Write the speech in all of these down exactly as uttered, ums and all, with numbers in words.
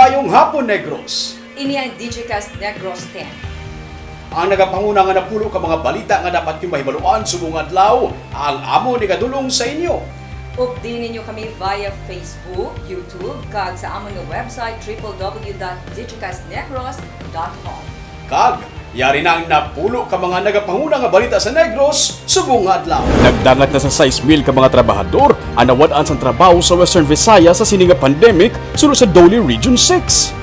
Maayong hapon, Negros. Ini ang Digicast Negros ten. Ang nagapanguna nga napulo ka mga balita nga dapat niyo mahibaluan subong adlaw ang amon igadulong sa inyo. Updi ninyo kami via Facebook, YouTube, kag sa amon nga website, triple W dot digicast negros dot com. Kag yari na ang napulo ka mga nagapanguna nga balita sa Negros subong nga adlaw. Nagdangat na sa sais mil ka mga trabahador ang nawad-an sang trabaho sa Western Visayas sa sini nga pandemic suno sa DOLE Region six.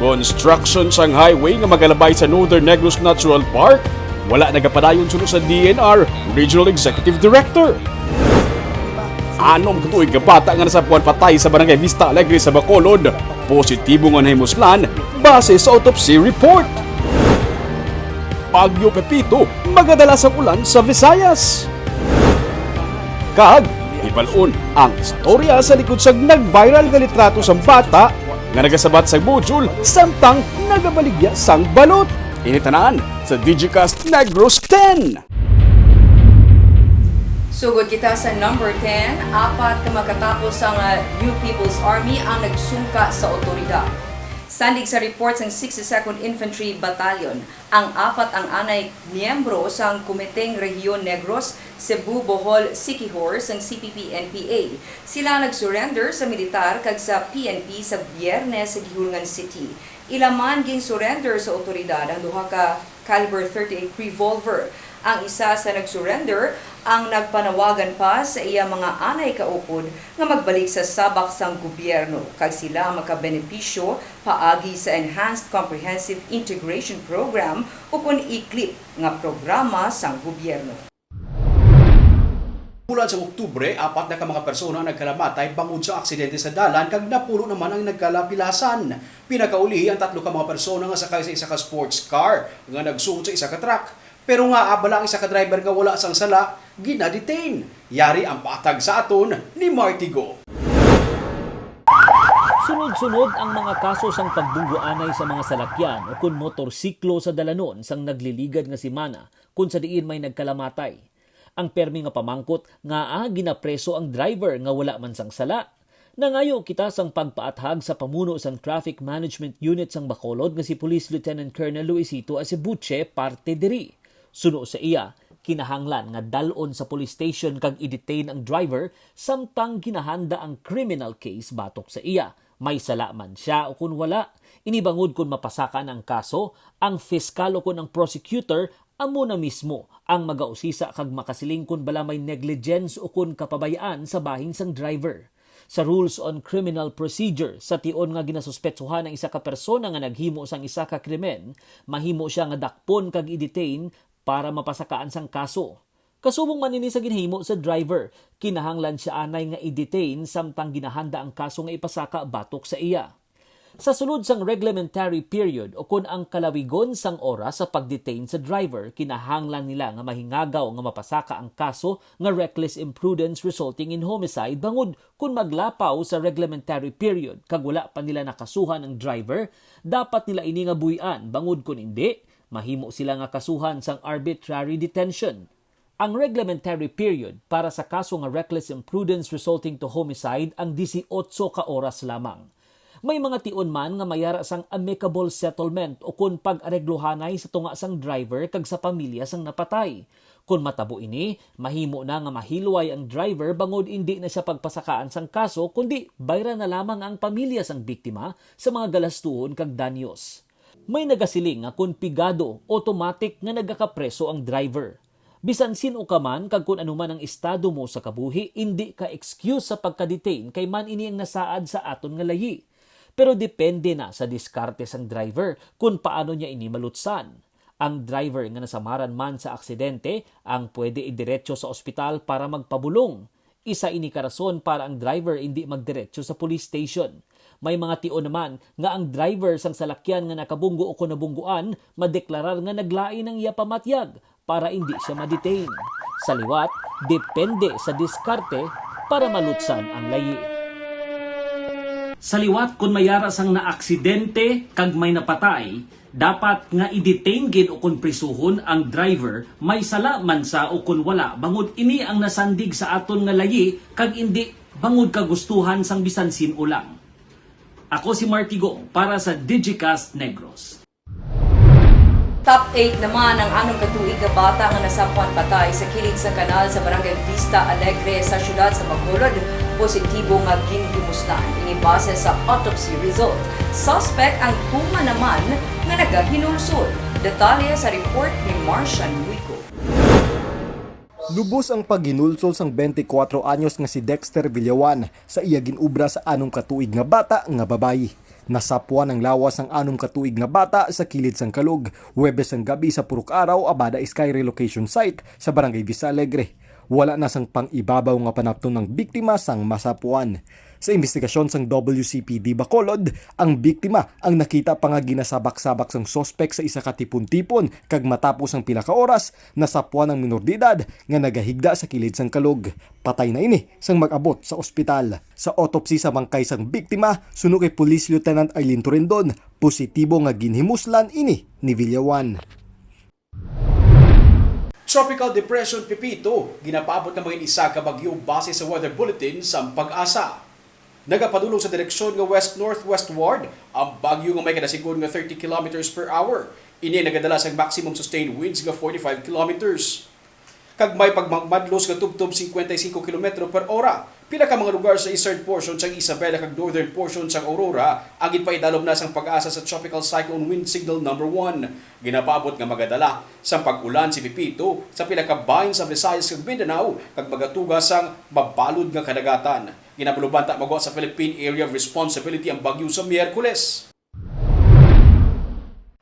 Construction sang highway nga magalabay sa Northern Negros Natural Park wala nagapadayon suno sa D N R Regional Executive Director. Anom ka tuig nga bata nga nasapuan patay sa Barangay Vista Alegre sa Bacolod, positibo nga nahimuslan base sa autopsy report. Bagyo Pepito magadala sang ulan sa Visayas. Kag hibalon ang istorya sa likod sang nag-viral nga litrato sang bata nga nagasabat sang module samtang nagabaligya sang balot. Ini tanan sa Digicast Negros ten. Sugod kita sa number ten, apat ka mga katapo sang, ah, New People's Army ang nagsungka sa awtoridad. Sandig sa report sang sixty-second Infantry Battalion, ang apat ang anay miyembro sang Komiteng Rehiyon Negros, Cebu, Bohol, Siquijor sang C P P N P A. Sila nag-surrender sa militar kag sa P N P sa Biyernes sa Guihulngan City. Ila man gin-surrender sa awtoridad ang duha ka caliber thirty-eight revolver. Ang isa sa nag-surrender ang nagpanawagan pa sa iya mga anay kaupod nga magbalik sa sabak sang gobyerno, kag sila makabenepisyo paagi sa Enhanced Comprehensive Integration Program, ukon eclip, nga programa sang gobyerno. Bulan sa Oktubre, apat na ka mga persona ang nagkalamatay bangod sa aksidente sa dalan, kag napulo naman ang nagkalapilasan. Pinakaulihi ang tatlo ka mga persona nga sakay sa isa ka sports car nga nagsugod sa isa ka truck. Pero nga, abala ang isa ka driver nga wala sang sala, ginadetain. Yari ang paatag sa aton ni Marty Go. Sunod-sunod ang mga kaso sang pagbunggoanay sa mga salakyan ukon motorsiklo sa dalanon sang nagliligad nga semana, kun sa diin may nagkalamatay. Ang permi nga pamangkot, ngaa ginapreso ang driver nga wala man sang sala? Nangayo kita sang pagpaathag sa pamuno sang Traffic Management Unit sang Bacolod nga si Police Lieutenant Colonel Luisito Acebuche parte diri. Suno sa iya, kinahanglan nga dal-on sa police station kag i-detain ang driver samtang ginahanda ang criminal case batok sa iya. May sala man sia ukon wala. Ini bangod kon mapasakaan ang kaso, ang fiskal ukon ang prosecutor amo na mismo ang magausisa kag makasiling kon bala may negligence ukon kapabayaan sa bahin sang driver. Sa Rules on Criminal Procedure, sa tion nga ginasuspetsuhan ang isa ka persona nga naghimo sang isa ka krimen, mahimo sia nga dakpon kag i-detain para mapasakaan sang kaso. Kasubong man ini sa ginhimo sa driver, kinahanglan sia anay nga i-detain samtang ginahanda ang kaso nga ipasaka batok sa iya. Sa sulod sang reglementary period ukon ang kalawigon sang oras sa pag-detain sa driver, kinahanglan nila nga mahingagaw nga mapasaka ang kaso nga reckless imprudence resulting in homicide bangod kon maglapaw sa reglementary period kag wala pa nila nakasuhan ang driver, dapat nila ini nga buy-an bangod kon indi, mahimo sila nga kasuhan sang arbitrary detention. Ang reglementary period para sa kaso nga reckless imprudence resulting to homicide ang disiotso ka oras lamang. May mga tion man nga mayara sang amicable settlement ukon pag-areglohanay sa tunga sang driver kag sa pamilya sang napatay. Kon matabo ini, mahimo na nga mahilway ang driver bangod indi na sia pagpasakaan sang kaso, kundi bayran na lamang ang pamilya sang biktima sa mga galastuhon kag danyos. May nagasiling nga kon pigado, automatic nga nagakapreso ang driver. Bisan sin-o ka man kag kon ano man ang estado mo sa kabuhi, indi ka excuse sa pagka-detain kay man ini ang nasaad sa aton nga layi. Pero depende na sa diskarte sang driver kon paano niya ini malutsan. Ang driver nga nasamaran man sa aksidente ang pwede idiretso sa ospital para magpabulong. Isa ini ka rason para ang driver indi magdiretso sa police station. May mga tion naman nga ang driver sang salakyan nga nakabunggo o kon nabungguan madeklarar nga naglain ang iya pamatyag para indi sia ma-detain. Sa liwat, depende sa diskarte para malutsan ang layi. Sa liwat, kon may ara sang naaksidente kag may napatay, dapat nga i-detain gid o kon prisuhon ang driver, may sala man sa o kon wala, bangod ini ang nasandig sa aton nga layi kag indi bangod kagustuhan sang bisan sin-o lang. Ako si Marky Gong para sa Digicast Negros. Top eight naman ang anom ka tuig nga bata nga nasapwan patay sa kilid sang kanal sa Barangay Vista Alegre sa siyudad sa Bacolod, positibo nga ginhimuslan. Ini base sa autopsy result. Suspect ang tuman naman nga nagahinulsol. Detalye sa report ni Marcian Luico. Lubos ang paghinulsol sang twenty-four anyos nga si Dexter Villawan sa iya gin-obra sa anom ka tuig nga bata nga babayi. Nasapwan ang lawas sang anom ka tuig nga bata sa kilid sang kalog, Huwebes sang gabi sa Purok Araw, Abada Sky Relocation Site sa Barangay Vista Alegre. Wala na sang pang-ibabaw nga panapton ang biktima sang masapwan. Sa imbestigasyon sang W C P D Bacolod, ang biktima ang nakita pa nga ginasabak-sabak sang suspek sa isa ka tipon-tipon, kag matapos ang pila ka oras, nasapwan ang minor de edad nga nagahigda sa kilid sang kalog. Patay na ini sang mag-abot sa ospital. Sa autopsy sa bangkay sang biktima, suno kay Police Lieutenant Arlene Torendon, positibo nga ginhimuslan ini ni Villawan. Tropical Depression Pepito ginapaabot nga magin isa ka bagyo base sa weather bulletin sang PAGASA. Nagapadulong sa direksyon nga west-northwestward ang bagyo nga may kadasigon nga thirty kilometers per hour. Ini ang nagadala sang maximum sustained winds nga forty-five kilometers, kag may pagmamadlos nga tubtob singkwenta y singko kilometro per ora. Pila ka mga lugar sa eastern portion sang Isabela kag northern portion sang Aurora ang ginpaidalom na sang PAGASA sa Tropical Cyclone Wind Signal Number One. Ginapaabot nga magadala sang pag-ulan si Pepito sa pila ka bahin sa Visayas kag Mindanao kag magatuga sang mabalod nga kadagatan. Ginabalubanta magwa sa Philippine Area of Responsibility ang bagyo sa Miyerkules.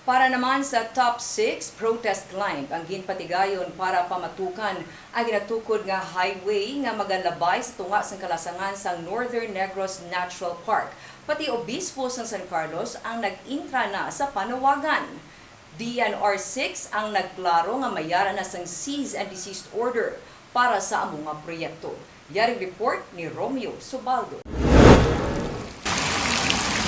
Para naman sa top six, protest climb ang ginpatigayon para pamatukan ang ginatukod nga highway nga magalabay sa tunga sang kalasangan sang Northern Negros Natural Park. Pati obispo sang San Carlos ang nag-intra na sa panawagan. D N R six ang nagklaro nga mayara na sang cease and desist order para sa amo nga proyekto. Yaring report ni Romeo Subaldo.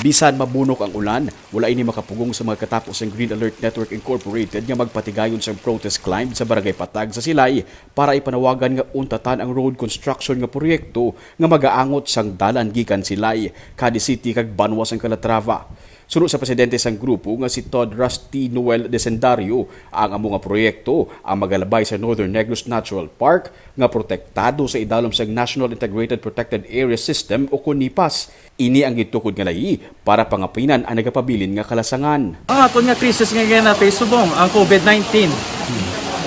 Bisan mabunok ang ulan, wala ini makapugong sa mga katapo sang Green Alert Network Incorporated nga magpatigayon sang protest climb sa Barangay Patag sa Silay para ipanawagan nga untatan ang road construction nga proyekto nga magaangot sang dalan gikan Silay, Cadiz City kag banwa sang Calatrava. Suno sa presidente sang grupo nga si Todd Rusty Noel Desendario, ang amo nga proyekto ang magalabay sa Northern Negros Natural Park nga protektado sa idalom sang National Integrated Protected Area System o kon NEPAS. Ini ang gintukod nga layi para pangapinan ang nagapabilin nga kalasangan. Ang aton nga krisis nga ginaface subong ang COVID nineteen.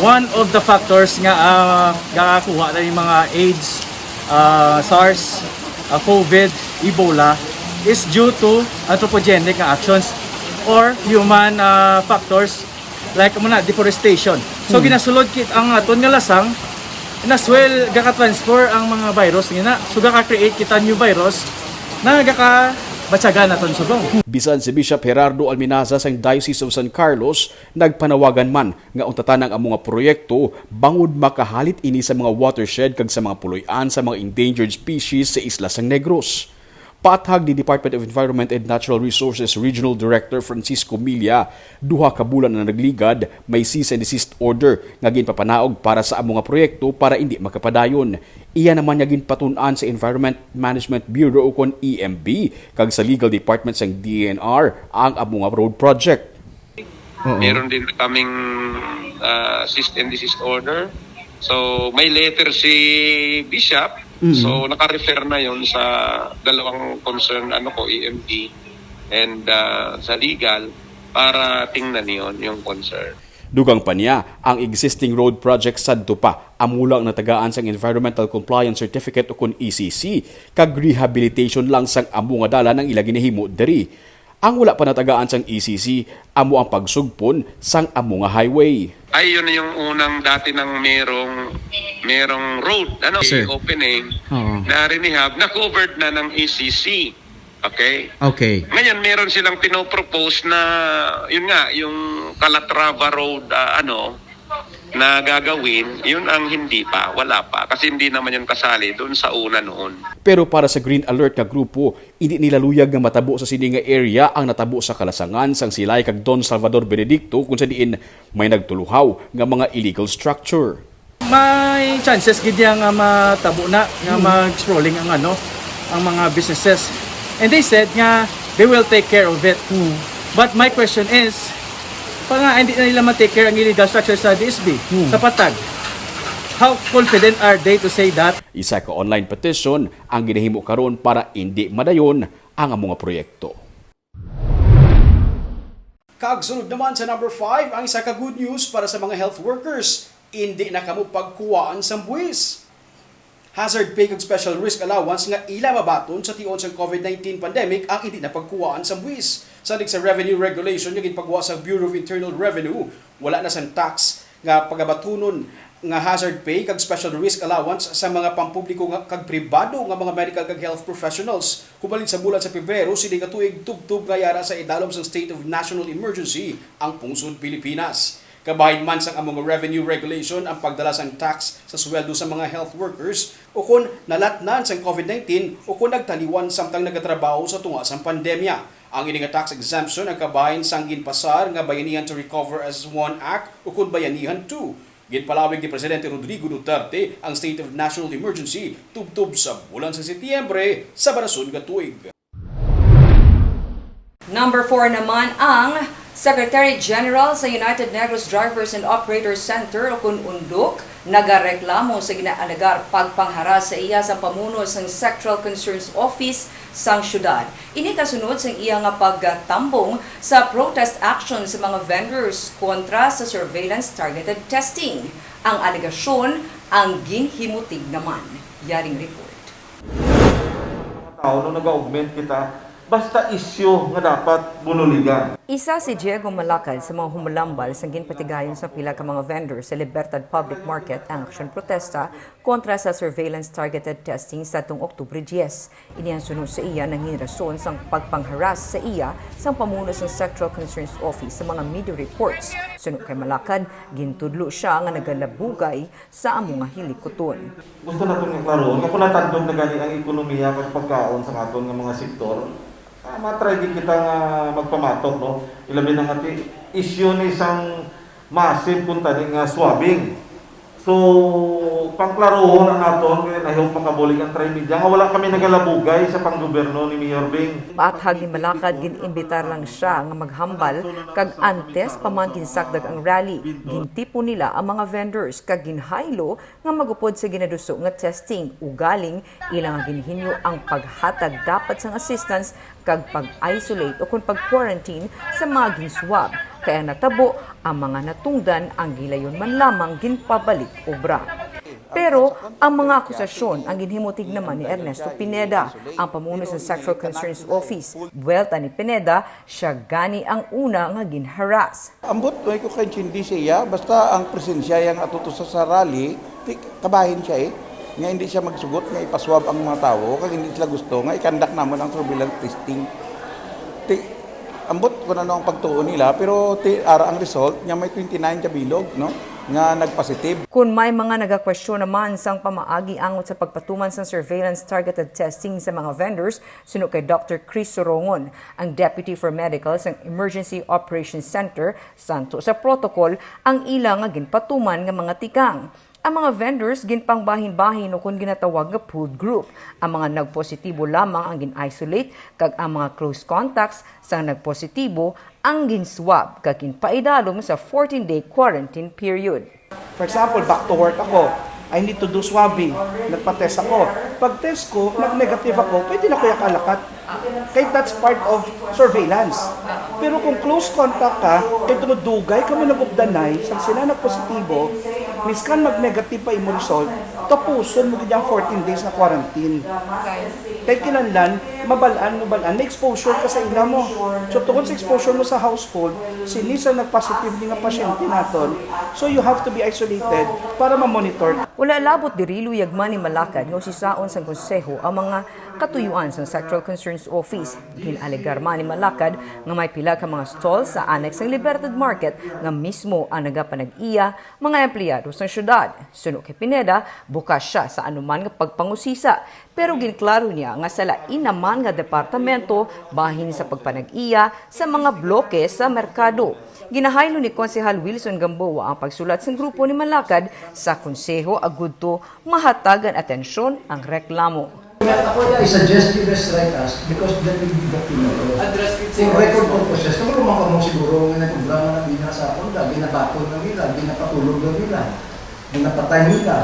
One of the factors nga ah, gakakuha na yung mga AIDS, ah, SARS, ah, COVID, Ebola is due to anthropogenic nga actions or human ah, factors like mo na deforestation. So ginasulod kit ang aton nga lasang, as well gaka-transfer ang mga virus nga na. So gaka-create kita new virus na gakabatyagan naton subong. Bisan si Bishop Gerardo Alminaza sang Diocese of San Carlos nagpanawagan man nga untatan ang amo nga proyekto bangod makahalit ini sa mga watershed kag sa mga puloy-an sa mga endangered species sa isla sang Negros. Paathag ni Department of Environment and Natural Resources Regional Director Francisco Milla, duha ka bulan na nagligad, may cease and desist order nga ginpapanaog para sa amo nga proyekto para indi makapadayon. Iya naman nga ginpatun-an sa Environment Management Bureau ukon E M B kag sa Legal Department sang D E N R ang amo nga road project. Oo. Meron din kaming ah, cease and desist order. So may letter si Bishop. Mm. So naka-refer na yon sa dalawang concern ano ko, E M D and ah, sa legal para tingnan yon yung concern. Dugang pa niya, ang existing road project sadto pa amo lang natagaan sang Environmental Compliance Certificate ukon E C C, kag rehabilitation lang sang amo nga dalan ang ila ginahimo diri. Ang wala pa natagaan sang E C C amo ang pagsugpon sang amo nga highway. Ay, yun na yung unang dati ng merong merong road ano Sir. opening Oo. na rinihab na covered na ng E C C. Okay? Okay. Ngayon meron silang pinopropose na yun nga yung Calatrava Road ah, ano na gagawin, yun ang hindi pa, wala pa kasi hindi naman yun kasali doon sa una noon. Pero para sa Green Alert nga grupo, indi nila luyag nga matabo sa sini nga area ang natabo sa kalasangan sang Silay kag Don Salvador Benedicto kung sa diin may nagtuluhaw nga mga illegal structure. May chances gid ya nga matabo na nga mag-sprawling ang ano, ang mga businesses. And they said nga They will take care of it. But my question is, pa nga hindi na nila ma-take care ang illegal structure sa D S B, sa Patag. How confident are they to say that? Isa ka online petition ang ginahimo karon para indi madayon ang among proyekto. Kag sunod naman sa number five, ang isa ka good news para sa mga health workers. Indi na kamo pagkuhaan sang buwis. Hazard pay kag special risk allowance nga ila mabaton sa tion sang COVID nineteen pandemic ang indi na pagkuhaan sang buwis. Sadig sa revenue regulation nga ginpagwa sa Bureau of Internal Revenue, wala na sang tax nga pagabatunon nga hazard pay kag special risk allowance sa mga pampubliko nga, kag pribado nga mga medical kag health professionals hubalin sa bulan sa Pebrero sini nga tuig, tubtob nga yara sa idalom sang state of national emergency ang pungsod Pilipinas. Kabahin man sang amo nga revenue regulation ang pagdala sang tax sa sweldo sa mga health workers o kon nalatnan sang COVID nineteen o kon nagtaliwan samtang nagatrabaho sa tunga sang pandemya. Ang ini nga tax exemption ang kabahin sang ginpasar nga Bayanihan to Recover as One Act o kon Bayanihan two. Ginpalawig ni Presidente Rodrigo Duterte ang state of national emergency tubtob sa bulan sa Setyembre sa barason nga tuig. Number four naman ang Secretary General sa United Negros Drivers and Operators Center o kun UNDOC nagareklamo sa ginaalegar pagpangharas sa iya sa pamuno sang Sectoral Concerns Office sang syudad. Ini kasunod sang iya nga pagtambong sa protest action sa mga vendors kontra sa surveillance targeted testing. Ang alegasyon ang ginhimutig naman. Yaring report. Mga tao, no, nag-augment kita, basta isyu nga dapat bunuligan. Isa si Diego Malakad sa mga humulambal sang ginpatigayon sang pila ka mga vendor sa Libertad Public Market ang aksyon protesta kontra sa surveillance targeted testing sa tung Oktubre diyes. Ini ang suno sa iya nangin rason sang pagpangharas sa iya sang pamuno sang Sectoral Concerns Office sa mga media reports. Suno kay Malakad, gintudlo siya nga nagalabugay sa amo nga hilikuton. Gusto naton nga klarohon nga kung natandog na gani ang ekonomiya kag pagkaon sa aton nga mga sektor, ah, matry gid kita nga magpamatok, no? Ilabi na nga ti issue ni sang massive kuntani nga swabbing. So, pangklarohon ang naton kay nahiyong pakabulig ang Trimedia nga wala kami nagalabugay sa panggobyerno ni Mayor Bing. Paathag ni Malakad, gin-imbitar lang siya nga maghambal kag antes pa man ginsakdag ang rally, gintipon nila ang mga vendors kag ginhaylo nga magupod sa ginaduso nga testing, ugaling ila nga ginhinyo ang paghatag dapat sang assistance kag pag-isolate o kon pag-quarantine sa mga gin-swab, kay ang natabo ang mga natungdan ang gilayon man lamang ginpabalik obra. Pero ang mga akusasyon ang ginhimutig naman ni Ernesto Pineda, ang pamuno sa Sectoral Concerns Office. Buwelta ni Pineda, siya gani ang una nga ginharas. Ambot, way ko kaintindi sa iya. Basta ang presensya yang ato to sa, sa rally, ti, kabahin siya eh. Nga hindi siya magsugot nga ipaswab ang mga tawo, kag hindi sila gusto nga i-conduct namon ang surveillance testing. Ti, ambot kung ano ang pagtuo nila, pero ti, ara ang result, nga may twenty-nine ka bilog, no? Nga nagpositive. Kun may mga nagakwestiyon naman sang pamaagi angot sa pagpatuman sang surveillance targeted testing sa mga vendors, suno kay Doctor Chris Sorongon, ang Deputy for Medical sang Emergency Operations Center, santo sa protocol ang ila nga ginpatuman nga mga tikang. Ang mga vendors ginpangbahin-bahin ukon ginatawag nga pooled group. Ang mga nagpositibo lamang ang gin-isolate, kag ang mga close contacts sang nagpositibo ang gin-swab kag ginpaidalom sa fourteen-day quarantine period. For example, back to work ako. I need to do swabbing. Nagpa-test ako. Pag test ko, nag-negative ako, pwede na ko ya kaalakat. Kay that's part of surveillance. Pero kung close contact ka, kay tungod dugay kamo nag-updanay, sang sila nagpositibo, miskan mag-negative pa imo result, tapuson mo gid ang fourteen days na quarantine. Kay kinahanglan, mabal-an mo bal-an, may exposure ka sa ila mo. So tungod sa exposure mo sa household, sini sa nag-positive ni nga pasyente naton, so you have to be isolated para ma-monitor. Wala labot diri luyag man ni Malakad nga usisaon sang konseho ang mga katuyuan sang Sectoral Concerns Office. Gin-alegar man ni Malakad nga may pila ka mga stall sa annex sang Libertad Market nga mismo ang nagapanag-iya mga empleyado sang syudad. Suno kay Pineda, bukas siya sa anuman nga pagpangusisa, pero ginklaro niya nga sa lain naman nga departamento bahin sa pagpanag-iya sa mga bloke sa merkado. Ginahaylo ni Konsehal Wilson Gamboa ang pagsulat sang grupo ni Malakad sa konseho agud to mahatagan atensyon ang reklamo. Ako, I suggest you rest right us because that will be the tomorrow. Address with For record singles. Purposes, kung lumang ka mo siguro nga nagprograma na nila sa akon, lagi na bakon na nila, lagi na patulog na nila, lagi na patay nila.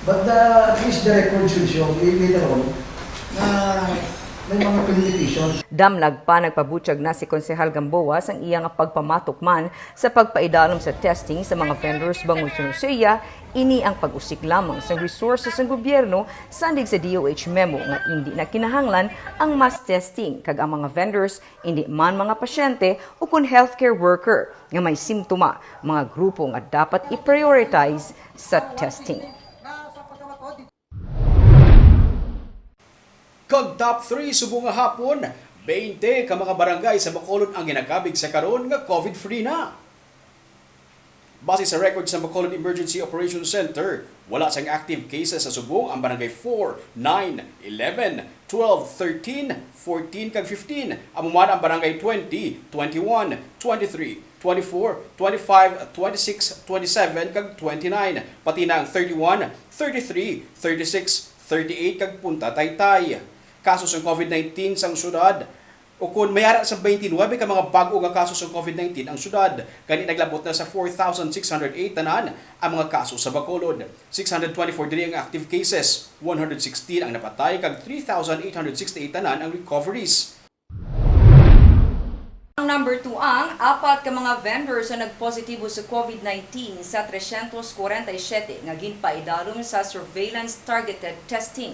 But the, at least the record should show eh, later on na may mga communications. Damlag pa, nagpabutyag na si Konsehal Gamboa sang iya nga pagpamatok man sa pagpaidalom sa testing sa mga vendors bangod suno sa iya, ini ang pag-usik lamang sang resources sang gobyerno, sandig sa D O H memo nga indi na kinahanglan ang mass testing kag ang mga vendors indi man mga pasyente ukon healthcare worker nga may simptoma, mga grupo nga dapat i-prioritize sa testing. Kag top three subong nga hapon, twenty ka mga barangay sa Bacolod ang ginakabig sa karon nga COVID-free na. Base sa record sa Bacolod Emergency Operations Center, wala sang active cases sa subong ang barangay four, nine, eleven, twelve, thirteen, fourteen, kag fifteen. Amo man ang barangay twenty, twenty-one, twenty-three, twenty-four, twenty-five, twenty-six, twenty-seven, kag twenty-nine, pati na ang thirty-one, thirty-three, thirty-six, thirty-eight, kag Punta Taytay. Kaso sang COVID nineteen sang syudad, ukon may ara sa twenty-nine ka mga bag-o nga kaso sang COVID nineteen ang syudad, gani naglabot na sa four thousand six hundred eight tanan ang mga kaso sa Bacolod. Six hundred twenty-four diri ang active cases, one hundred sixteen ang napatay, kag three thousand eight hundred sixty-eight tanan ang recoveries. Ang number two, ang apat ka mga vendors nga nagpositibo sa COVID nineteen sa tresyentos kwarenta y siyete nga ginpaidalom sa surveillance targeted testing.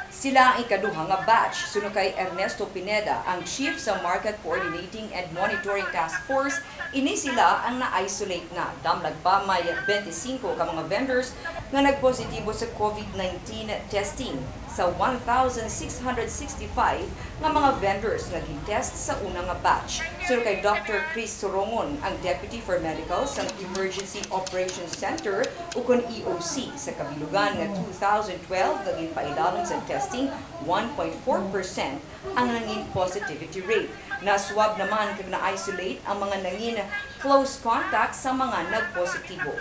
Sila ang ikaduha nga batch, suno kay Ernesto Pineda, ang chief sa Market Coordinating and Monitoring Task Force. Ini sila ang na-isolate na. Damlag pa, may twenty-five ka mga vendors nga nagpositibo sa COVID nineteen testing sa one thousand six hundred sixty-five nga mga vendors nga gin-test sa una nga batch. Suno kay Doctor Chris Sorongon, ang Deputy for Medical sa Emergency Operations Center, ukon E O C, sa kabilugan nga two thousand twelve nga ginpaidalom sa testing, one point four percent ang nangin positivity rate. Na-swab naman kag na-isolate ang mga nangin close contact sa mga nagpositibo.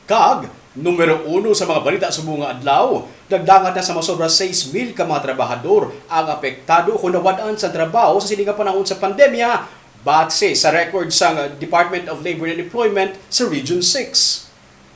Kag numero uno sa mga balita subong nga adlaw, nagdangat na sa masobra sais mil ka mga trabahador ang apektado kon nawad-an sang trabaho sa sini nga panahon sa pandemya, base sa record sang Department of Labor and Employment sa Region six.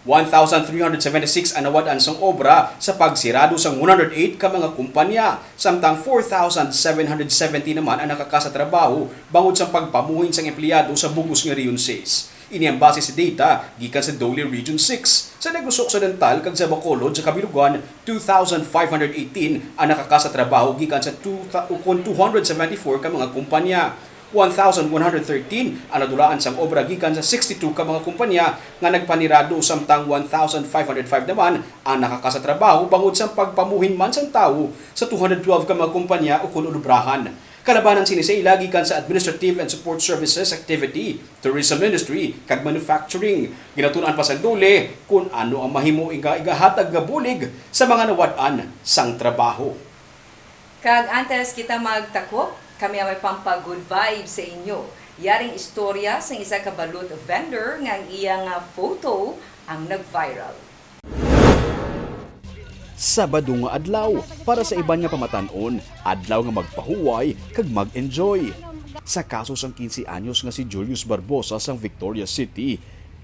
One thousand three hundred seventy-six ang nawad-an sang obra sa pagsirado sang one hundred eight ka mga kumpanya, samtang four thousand seven hundred seventy naman ang nakakasa trabaho bangod sang pagpamuhin sang empleyado sa bug-os nga Region six. Ini ang base sa data gikan sa DOLE Region six. Sa Negros Occidental kag sa Bacolod sa kabilugan, two thousand five hundred eighteen ang nakakasa trabaho gikan sa two, ukon two hundred seventy-four ka mga kumpanya. One thousand one hundred thirteen ang nadulaan sang obra gikan sa sixty-two ka mga kumpanya nga nagpanirado, samtang one thousand five hundred five naman ang nakakasa trabaho bangod sang pagpamuhin man sang tawo sa two hundred twelve ka mga kumpanya ukon ulubrahan. Kalabanan sini sa ila gikan sa Administrative and Support Services Activity, Tourism Industry, kag Manufacturing. Ginatun-an pa sang DOLE kon ano ang mahimo nga igahatag nga bulig sa mga nawad-an sang trabaho. Kag antes kita magtakop, kami ang may pampa-good vibes sa inyo. Yaring istorya sang isa ka balot vendor nga ang iya nga photo ang nag-viral. Sabado nga adlaw, para sa iban nga pamatan-on, adlaw nga magpahuway kag mag-enjoy. Sa kaso sang quince anyos nga si Julius Barbosa sang Victoria City,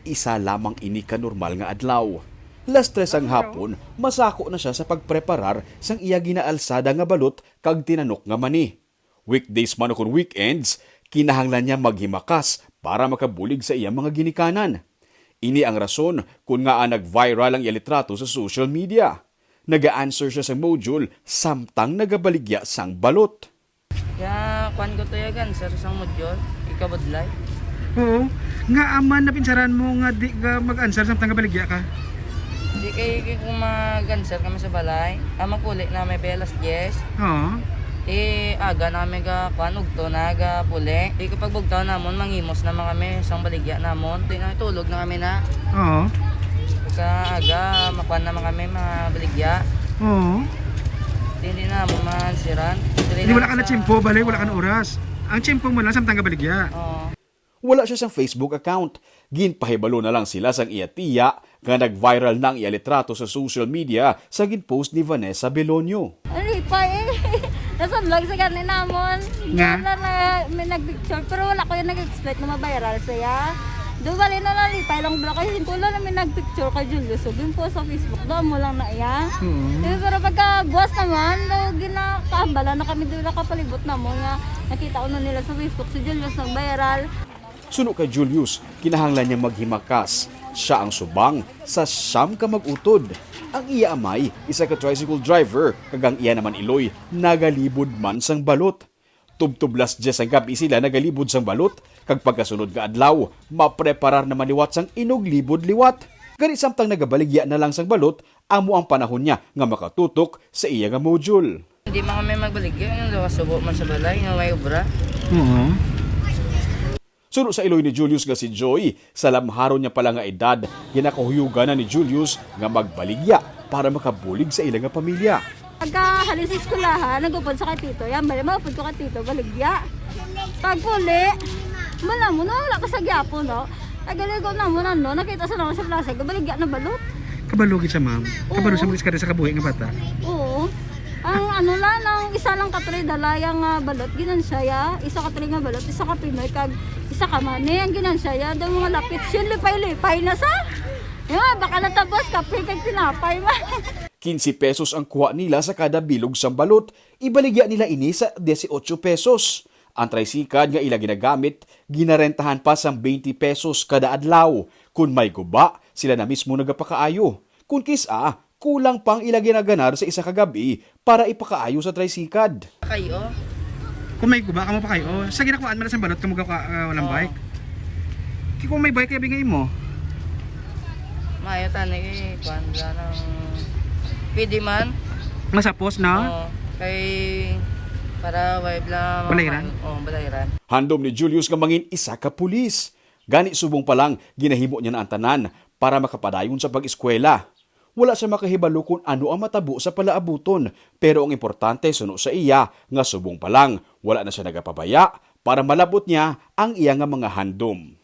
isa lamang ini ka normal nga adlaw. Las tres sang hapon, masako na siya sa pagpreparar sang iya ginaalsada nga balot kag tinanok nga mani. Weekdays man ukon weekends, kinahanglan niya maghimakas para makabulig sa iya mga ginikanan. Ini ang rason kon ngaa nag-viral ang iya litrato sa social media. Naga-answer siya sa module samtang nagabaligya sang balot. Ya, kuan ko to ya, answer sang module, ikabudlay. Oo. Nga aman na pinsaran mo nga di ka mag-answer samtang gabaligya ka? Di kay, kay kung mag-answer kami sa balay, ah, magpuli na may alas diyes. Oo. Eh, aga na kami ga, kuan, ugto na ga puli. Di kapag bugtaw namon, manghimos naman kami sang baligya namon. Di na, tulog na kami na. Oo. Pagka aga, makuan naman kami, mabaligya. Oo. Di, hindi na mo maansiran. Hindi, wala ka na tiyempo, bali, wala ka na oras. Ang tiyempo mo lang samtang gabaligya. Oo. Wala siya sang Facebook account. Ginpahibalo na lang sila sang iya tiya nga nag-viral na ang iya litrato sa social media sa gin-post ni Vanessa Belonio. Nalipay eh. Nasunlag sa gani namon. Nga? Wala na may nag-picture, pero wala ko yung nag-expect na ma-viral siya. Do bali na nalipay lang bro, kasi singko lang namin nag-picture kay Julius. So, gin-post sa Facebook, doon mo lang na iya. Mm. Eh, pero pagka buwas naman, do ginakahambala na kami doon nakapalibot namon nga nakita ko na nila sa Facebook si Julius nag-viral. Suno kay Julius, kinahanglan niya maghimakas. Siya ang subang sa siyam ka mag-utod. Ang iya amay, isa ka tricycle driver, kag ang iya naman iloy, nagalibod man sang balot. Tubtob las diyes sang gab-i sila nagalibod sang balot, kag pagkasunod nga adlaw, mapreparar naman liwat sang inog libod liwat. Gani samtang nagabaligya na lang sang balot, amo ang panahon niya nga makatutok sa iya nga module. Hindi man kami magbaligya, yung lawas subo man sa balay, nga may obra. Oo. Suno sa iloy ni Julius nga si Joy, sa lamharon niya pala nga edad, ginakahuyugan na ni Julius nga magbaligya para makabulig sa ila nga pamilya. Pagkahalin sa eskwelahan, nagupod sa kay tito. Yan, bali, maupod ko kay tito, baligya. Pagpuli, wala mo, no? Wala ka sa gyapon, no? Nagaligo na mo na, no? Nakita sa naman sa plaza, baligya na balot. Kabalo gid siya, ma'am. Kabalo Oo. Siya mag-iskada sa kabuhi nga bata. Oo. Ang ano lang, ang isa lang ka tray dalaya nga balot, ginansya ya. Isa ka tray nga balot, isa ka Pinoy, kag isa ka mani. Ang ginansya ya, daw mga lapit, siya lipay-lipay na sa. Yung mga baka natabos, kape kag tinapay man. Quince pesos ang kuha nila sa kada bilog sang balot. Ibaligya nila ini sa dieciocho pesos. Ang tricycad nga ila ginagamit, ginarentahan pa sang twenty pesos kada adlaw. Kun may guba, sila na mismo nagapakaayo. Kun kis-a, kulang pa ang ila ginaganar sa isa ka gab-i para ipakaayo sa tricycad. Kayo? Kung may guba, kamo pa kayo. Sa ginakuhaan man sa balot, kamo ka, ah, walang Oo. Bike. Ki-, kung may bike, kaya bigay mo. Maayo tani, eh, kuwan lang ang pwede man. Masapos na? Oo. Kay, para way bala Balayran? Oo, balayran. Handom ni Julius nga mangin isa ka pulis. Gani subong pa lang, ginahimo niya na ang tanan para makapadayon sa pag-eskwela. Wala siya makahibalo kon ano ang matabo sa palaabuton, pero ang importante suno sa iya nga subong pa lang, wala na siya nagapabaya para malab-ot niya ang iya nga mga handom.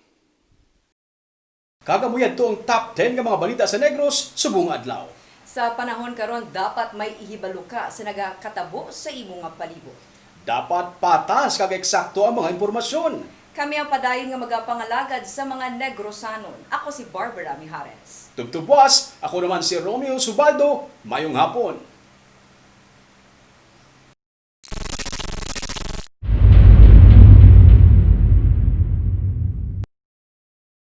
Kag amo yadto ang top ten nga mga balita sa Negros subong nga adlaw. Sa panahon karon, dapat may ihibalo ka sa nagakatabo sa imo nga palibot. Dapat patas kag eksakto ang mga impormasyon. Kami ang padayon nga magapangalagad sa mga Negrosanon. Ako si Barbara Mijares. Tubtob buwas, ako naman si Romeo Subaldo. Mayong hapon.